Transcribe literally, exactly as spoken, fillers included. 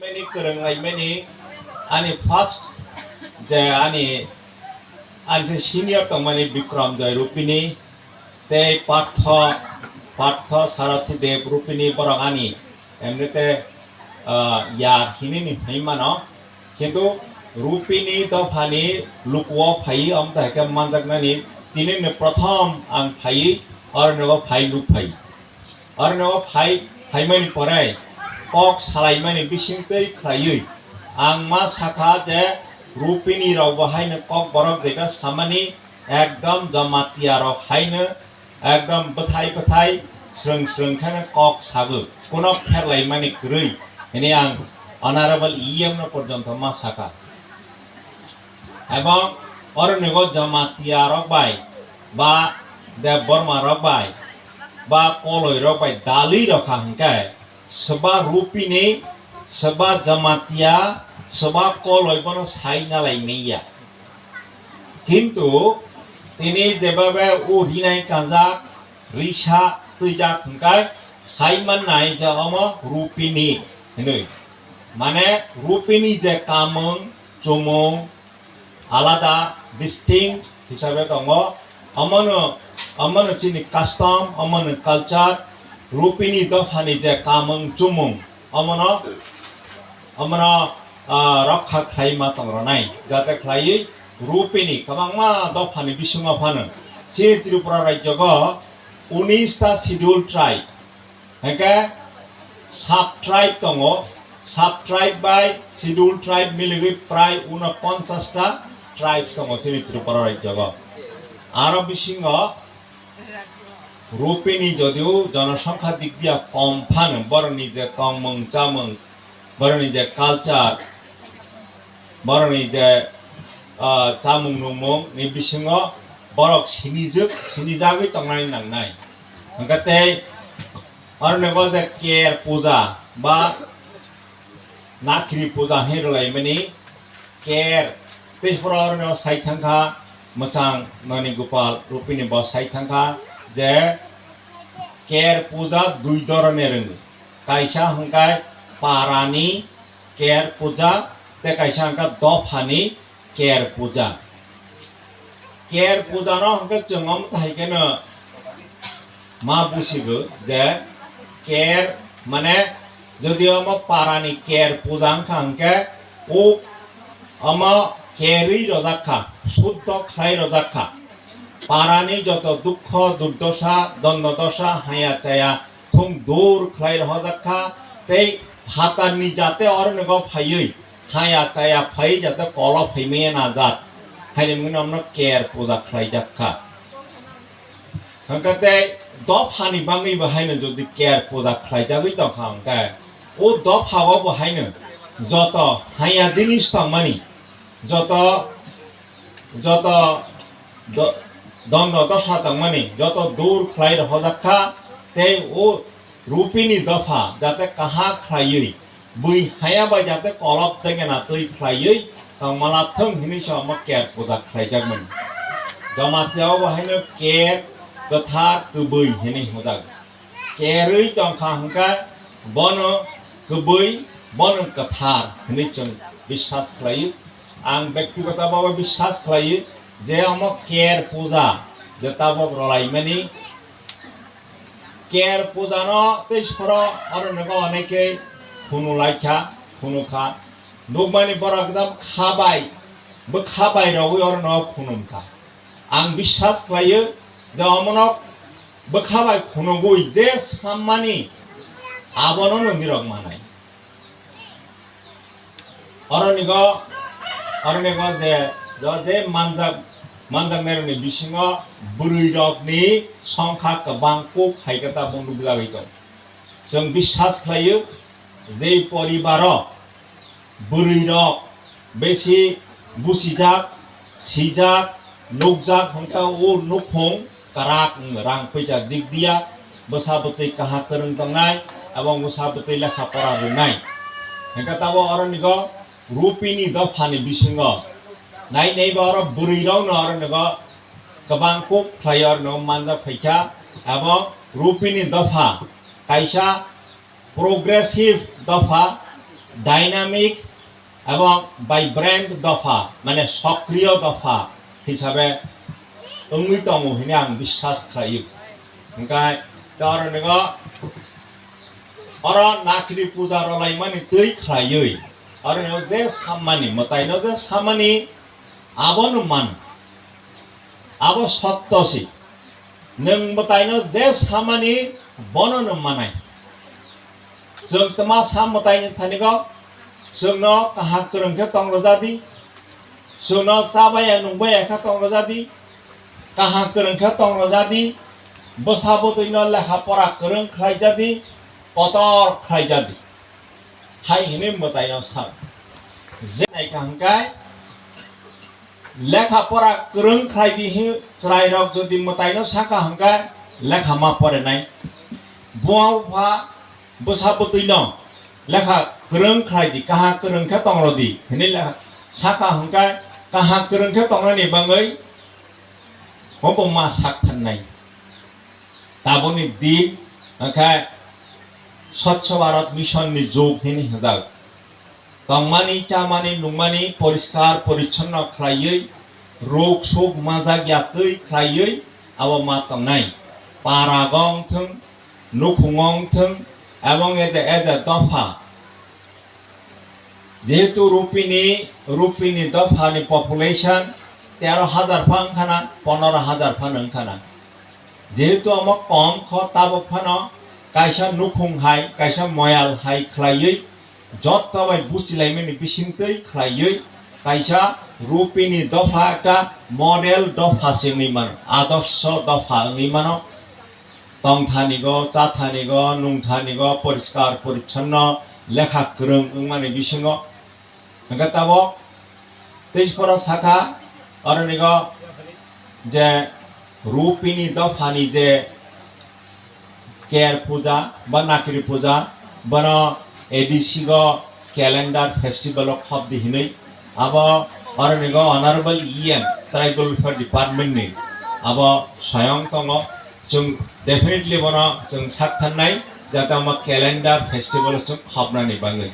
Mani kwrwng laimani ani first je ani, ani se senior tongmani Bikram Joy Rupini tei Partho, Partho Sarathi Dev Rupini borok ani emnite, ah, yar hinini hwnwi mano. Kintu Rupini dophani lukuo phai, omo hai khe manjaknani tini ni prothom ang phai, oro nogo phai luk phai. Oro nogo phai, phaimani pore kok salaimani bising twi khlaiwi ang ma sakha je Rupini rok bo haino kok borok jeta samani ekdom Jamatia rok haino ekdom bwthai bwthai, srwng srwng kheno kok sago, kuno pherlaimani kwrwi hwnwi ang Honorable E M no porjonto ma sakha. Ebong oro nogo Jamatia rok bai ba Debbarma rok bai ba Koloi rok bai dalwi rokha hwnkhe swba Rupini, swba Jamatia, swba Koloi bono sai nalai manya. Kintu tini jebabe o rinai kanjak, risa twijak hwnkhe sai mannai je omo Rupini hinwi. Mane Rupini je kamung, chumung, alada, distinct hisabe tongo. Omono, omono chini custom, omono culture, Rupini dophani je kamung chumung, omono, omono, ah, rokha khlai ma tong rwnai. Jate khlaiwi Rupini kwbangma dophani bisingo phano chini Tripura rajyogo unis ta schedule tribe, hwnkhe sub tribe tongo, sub tribe bai schedule tribe miligwi prai unoponchas ta tribes tongo chini Tripura rajyogo. Aro bisingo Rupini jodio jonosongkha dik dia kom phano borokni je tongmung chamung, borokni je culture, borokni je, ah, chamung nungmung ni bisingo borok sinijak, sinijagwi tongnai nangnai. Hwnkhe tei oro nogo je Ker puja ba Nakri puja hinwi rwlaimani Ker, tei phoro oro no sai thangkha mwchang Noni Gopal Rupini bo sai thangkha je Ker puja dui dhoroner wngwi. Kaisa hwnkhe parani Ker puja, tei kaisa hwnkhe dophani Ker puja. Ker puja no hwnkhe chwng omo hai kheno ma busigo je Ker mane jodi omo parani Ker puja wngkha hwnkhe o omo kerwi rojak kha, suddho khlai rojak kha. Parani joto dukho, durdosa, dondo dosa, haya chaya, thung dur khlai rwhajak kha, tei phatarni jate oro nogo phaiwi haya chaya phai jate kolo phaimaya na jat, haini mungwi nono Ker puja khlaijak kha. Hwnkhe tei dophani bangwi bo haino jodi Ker puja khlaijagwi tongkha hwnkhe, o dophao bo haino joto haya jinis tongmani, joto, joto do-, dondo dosa tongmani joto dur khlai rwhojak kha, tei o Rupini dopha jate kaham khlaiwi bui haya bai jate kolop tegena twi khlaiwi tongmala thung hinwi se omo Ker puja khlaijakmani. Jamatia o bo haino Ker kwthar kwbwi hinwi hwnjak. Kerwi tongkha hwnkhe bono kwbwi, bono kwthar hinwi chwng biswas khlaio. Ang bektigoto bhabe biswas khlaio je omo Ker puja je tabok rwlaimani, Ker puja no tei soro oro nogo onekhe khunu laikha, khunu kha. Nukmani borok ekdam khabai, bwkha bai rogwi oro no khunum kha. Ang biswas khlaio je omono bwkha bai khunugwi je sammani abono nwngi rok manai. Oronigo, oronigo je, jo je manjak, manjaknairokni bisingo bwrwirokni songkha kwbang kuk hai khe tabuk nukjagwi tong. Chwng biswas khlaio je poribaro bwrwirok besi buchijak, sijak, nukjak hwnkhe o nukhung kwrak wng, rang puisa dik diya, bwsa bwtwi kaham kwrwng tongnai, abo bwsa bwtwi lekha pora rwnai. Hwnkhe tabuk oronigo Rupini dophani bisingo nai nai ba oro bwrwirokno oronigo kwbang kuk khlai oronigo manjak phaikha, abo Rupini dopha kaisa progressive dopha, dynamic ebong vibrant dopha, mane sokriyo dopha hisabe wngwi tongo hwnwi ang biswas khlaio. Hwnkhe ta oro nego oro nakri puja rwlaimani twi khlaiwi oro nego je sammani, mwtaino je sammani abono man, abo sotto si. Nwng mwtaino je samani bono nwng manai. Chwng twma sa mwtaini thanigo, chwngno kaham kwrwng khe tong rwjadi, chwngno chabaya nungbaya khe tong rwjadi, kaham kwrwng khe tong rwjadi, bwsa bwtwino lekha pora kwrwng khlaijadi, kotor khlaijadi. Hai hwnwi mwtaino sa. Je naikha hwnkhe lekha pora kwrwng khlai di hi chwrairok jodi mwtaino saka hwnkhe lekha ma porenai. Buma bupha bwsa bwtwino lekha kwrwng khlai di, kaham kwrwng khe tong rw di hwnwi lekha saka hwnkhe kaham kwrwng khe tongnani bagwi obo ma sak thannai. Taboni din hwnkhe Swachh Bharat Mission ni jug hwnwi hwnjak. Tongmani, chamani, nungmani poriskar porichonno khlaiwi, ruk suk majak ya twi khlaiwi abo ma tongnai. Para gong thung, nukhung gong thung, ebong eje eje dopha. Jehetu Rupini, Rupini dophani population tero hajar pha wngkhana, pondro hajar pha wngkhana. Jehetu omo kom kho, tabok phano kaisa nukhung hai, kaisa moyal hai khlaiwi, jotto bai buchilaimani bisingtwi khlaiwi, kaisa Rupini dopha ekta model dopha se wngwi mano, adorsho dopha wngwi mano. Tongthanigo, chathanigo, nungthanigo, poriskar porichonno, lekha kwrwng wngmani bisingo. Hwnkhe tabok teish pora sakha, oronigo je Rupini dophani je Ker puja ba Nakri puja, bono A D C go calendar festival o khop di hinwi, abo oronigo Honorable E M Tribal Welfare Department ni abo soyong tongo. Chwng definitely bono chwng sak thannai, jate omo calendar festival o chwng khopnani bagwi.